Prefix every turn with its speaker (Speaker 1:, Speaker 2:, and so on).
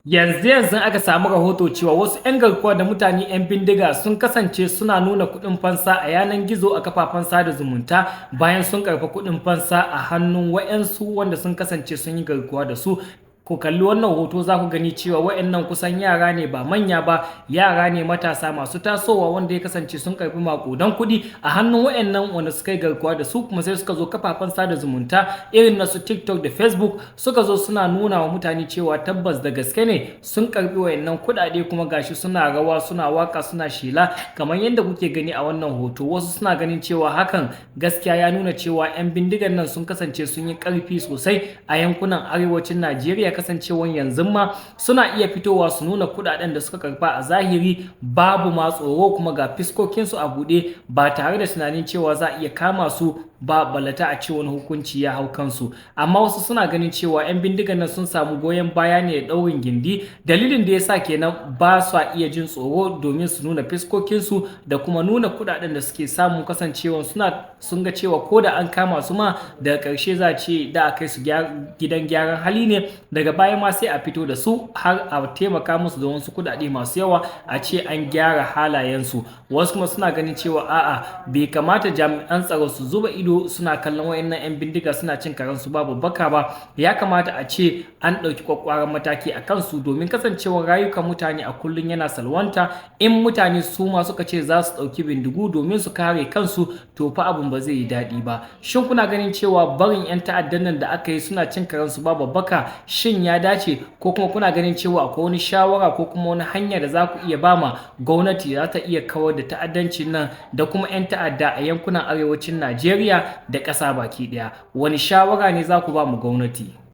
Speaker 1: Yanzu yanzu aka samu rahoto cewa wasu 'yan garkuwa da mutane 'yan bindiga sun kasance suna nuna kuɗin fansa a yanar gizo a kafafen sada zumunta bayan sun karɓi kuɗin fansa a hannun wa'yansu wanda sun kasance sun yi garkuwa da su. Ku kalli wannan hoto, za ku gani cewa wa'annan kusan yara ne, ba manya ba, yara ne matasa masu tasowa wanda ya kasance sun karbi makudan kuɗi a hannun wa'annan wanda suka yi garkuwa da su. Kuma sai suka zo kafafen sada zumunta irin na su TikTok da Facebook, suka zo suna nuna wa mutane cewa tabbas da gaske ne sun karbi wa'annan kuɗaɗe, kuma gashi suna rawa, suna waka, suna shela kamar yadda kuke gani a wannan hoto. Wasu suna ganin cewa hakan gaskiya ya nuna cewa 'yan bindigan nan sun kasance sun yi ƙarfi sosai a yankunan arewacin Najeriya, kasancewan yanzu ma suna iya fitowa su nuna kudaden da suka karba a zahiri, babu ma tsoro, kuma ga fiskokinsu a buɗe ba tare da tunanin cewa za a iya kama su ba, balata a ce wani hukunci ya hau kansu. Amma wasu suna ganin cewa 'yan bindigan nan sun samu goyon baya ne da ɗaurin gindi, dalilin da ya sa kenan ba sa iya jin tsoro domin su nuna fiskokinsu da kuma nuna kudaden da suke samu, kasancewa suna sun ga cewa ko da an kama su ma, daga ƙarshe za a ce da a kai su gidan gyaran hali ne, daga baya ma sai a fito da su har a taimaka musu da wasu kudade masu yawa, a ce an gyara halayensu. Wasu kuma suna ganin cewa a'a, bai kamata jami'an tsaro su zuba ido suna kallon wayannan 'yan bindiga suna cin karensu babu baka ba. Ya kamata a ce an ɗauki kwakwaran mataki a kansu, domin kasancewar rayukan mutane a kullum yana salwanta. In mutane su ma suka ce za su ɗauki bindigu domin su kare kansu, to fa abin ba zai yi daɗi ba. Shin kuna ganin cewa barin 'yan ta'addan nan da aka yi suna cin karensu babu baka, shin ya dace? Ko kuma kuna ganin cewa akwai wani shawara ko kuma wani hanya da za ku iya bama gwamnati za ta iya kawar da ta'addancin nan da kuma 'yan ta'adda a yankunan arewacin Najeriya da ƙasa baki ɗaya? Wani shawara ne za ku ba mu gwamnati?